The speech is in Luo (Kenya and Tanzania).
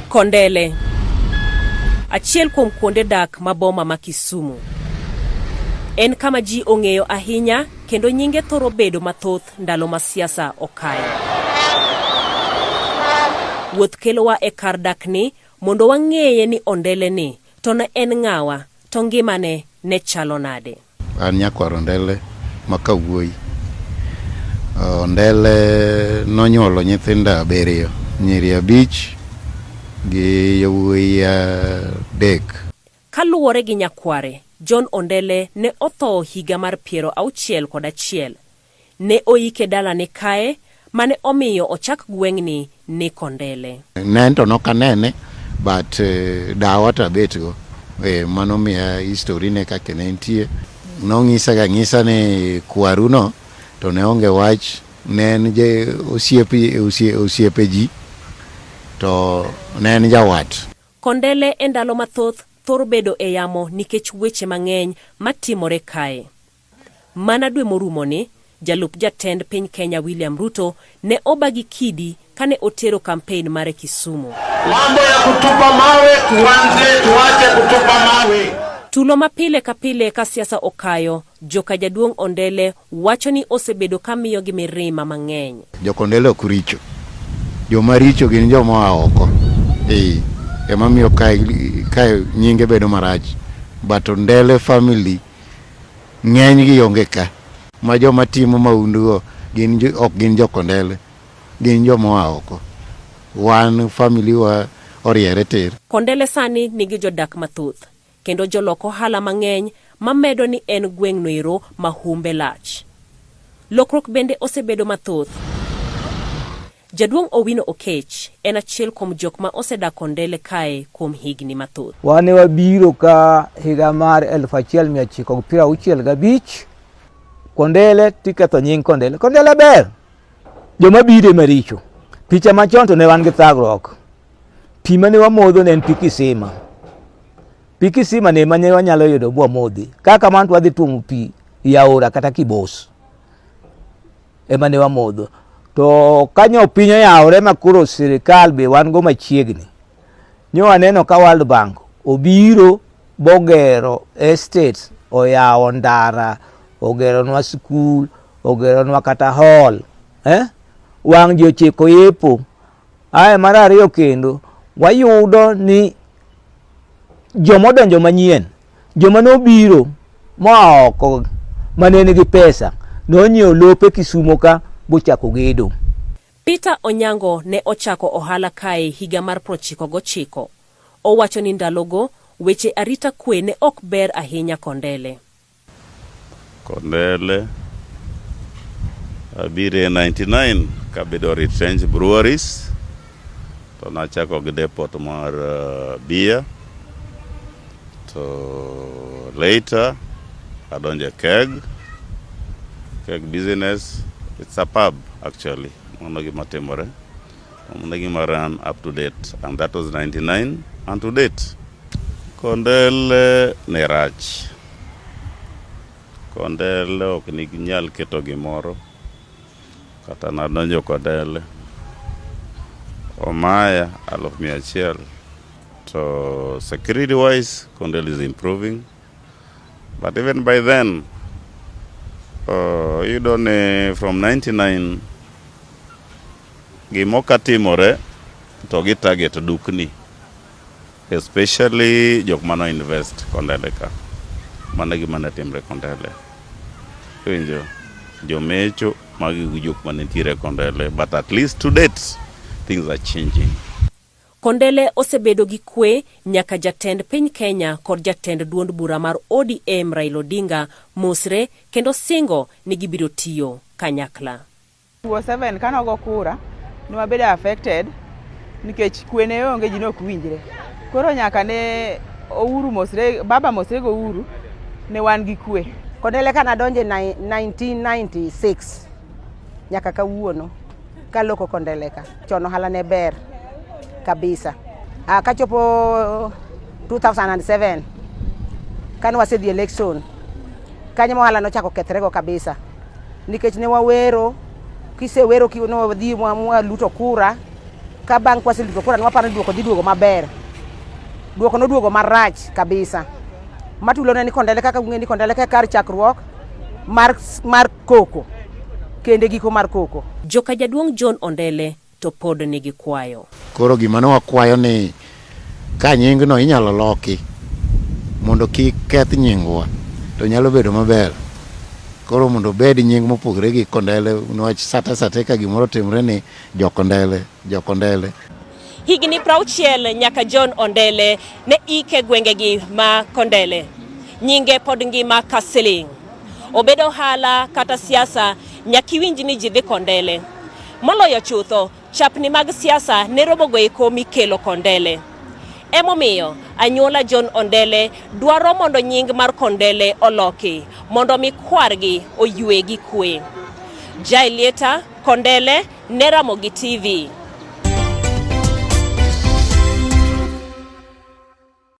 Kondele, achiel kuom kuonde dak ma boma ma Kisumu. En kama ji ong'eyo ahinya kendo nyinge thoro bedo mathoth ndalo ma siasa okayo. Wuoth kelowa e kar dakni mondo wang'eye ni Ondele ni to ne en ng'awa to ngimane ne chalo nade. An nyakwar Ondele ma kawuoyi. Ondele nonyuolo nyithindo abiriyo, nyiri 5 gi yawuoyi 3. Kaluwore gi nyakware, John Ondele ne otho higa mar 61. Ne oike dalane kae mane omiyo ochak gweng'ni ni Kondele. Ne to nok anene but dawa to abetgo. Mano miya history ne kaka ne nitie. Nong'isa ga ng'isa ni kwaru no to ne onge wach, ne en je osiepe ji to ne en jawat. Kondele e ndalo mathoth thoro bedo e yamo nikech weche mang'eny matimore kae. Mana dwe morumoni, jalup jatend piny Kenya William Ruto ne oba gi kidi kane otero kampen mare Kisumu. Mambo ya kutupa mawe tuanze, tuache kutupa mawe. Tulo ma pile ka pile ka siasa okayo, joka jaduong' Ondele wacho ni osebedo ka miyogi mirima mang'eny. Jokondele ok richo. Joma richo gin joma oa oko. Ema miyo kae nyinge bedo marach. But Ondele family ng'eny gi onge ka. Ma joma timo mahundu go ok gin jokondele, gin joma oa oko. Wan family wa oriere tir. Kondele sani nigi jodak mathoth kendo jolok ohala mang'eny mamedo ni en gweng' noero ma humbe lach. Lokruok bende osebedo mathoth. Jaduong' Owino Okech en achiel kuom jok ma osedak Kondele kae kuom higni mathoth. Wan wabiro ka higa mar 1965. Kondele tiketho nying Kondele. Kondele ber. Joma biro ema richo. Picha machon to ne wan gi thagruok. Pi mane wamodho ne en pi kisima. Pi kisima ne ema ne wanyalo yudo bwamodhi. Kaka kamano to wadhi tuomo pi e aora kata Kibos. Ema ne wamodho. To kanyo piny oyawore ma koro sirikal be wan go machiegni. Nyo waneno ka World Bank obiro bogero estates, oyawo ndara, ogeronwa skul, ogeronwa kata hall. Wang' ji ochiko yepo. Ae mar ariyo kendo, wayudo ni jomodonjo manyien, joma nobiro moa oko mane nigi pesa, nonyiewo lope Kisumo ka bochako gedo. Peter Onyango ne ochako ohala kae higa mar 99. Owacho ni ndalogo weche arita kwe ne ok ber ahinya Kondele. Kondele abiro e 99 kabedo Retrench Breweries to nachako gi depot mar beer to later adonjo e keg business. It's a pub actually. Mano gima timore, mano gima run up to date, and that was 99 and to date. Kondele ne rach. Kondele ok nyal keto gimoro. Kata nadonjo Kondele omaya 100,000. To security wise Kondele is improving, but even by then iyudo ni from 99 gimoka timore to gi target dukni, especially jok mano invest Kondele ka. Mano e gima ne timre Kondele. Iwinjo jomecho magi jok mane nitiere Kondele, but at least to date things are changing. Kondele osebedo gi kwe nyaka jatend piny Kenya kod jatend duond bura mar ODM Raila Odinga mosre kendo singo ni gibiro tiyo kanyakla. 2007 kane ogo kura ne wabedo affected nikech kwe ne onge, ji ne ok winjre. Koro nyaka ne Uhuru mosre, baba mosre go Uhuru ne wan gi kwe. Kondele ka nadonje 1996 nyaka kawuono kaloko Kondele ka chon ohala ne ber kabisa. Kachopo 2007 kane wasedhi election kanyo ohala nochako kethrego kabisa nikech ne wawero, kisewero ne wadhi mwaluto kura. Ka bang' kwaseluto kura ne waparo ni duoko dhi duogo maber. Duoko noduogo marach kabisa. Matulo ne ni Kondele kaka ung'e ni Kondele ka kar chakruok mar, mar koko kendo e giko mar koko. Joka jaduong' John Ondele to pod nigi kwayo. Koro gima ne wakwayo ni ka nyingno inyalo loki mondo kik keth nyingwa to nyalo bedo maber. Koro mondo obed nying mopogore gi Kondele niwach sate sate ka gimoro otimre ni Jokondele, Jokondele. Higni 60 nyaka John Ondele ne ike gwengegi ma Kondele. Nyinge pod ngima ka siling'. Obed ohala kata siasa, nyaka iwinj ni ji dhi Kondele. Moloyo chutho, chapni mag siasa ne romogo eko mikelo Kondele. Emomiyo anyuola John Ondele dwaro mondo nying mar Kondele oloki mondo mi kwargi oywe gi kwe. Jaelieta Kondele ne Ramogi TV.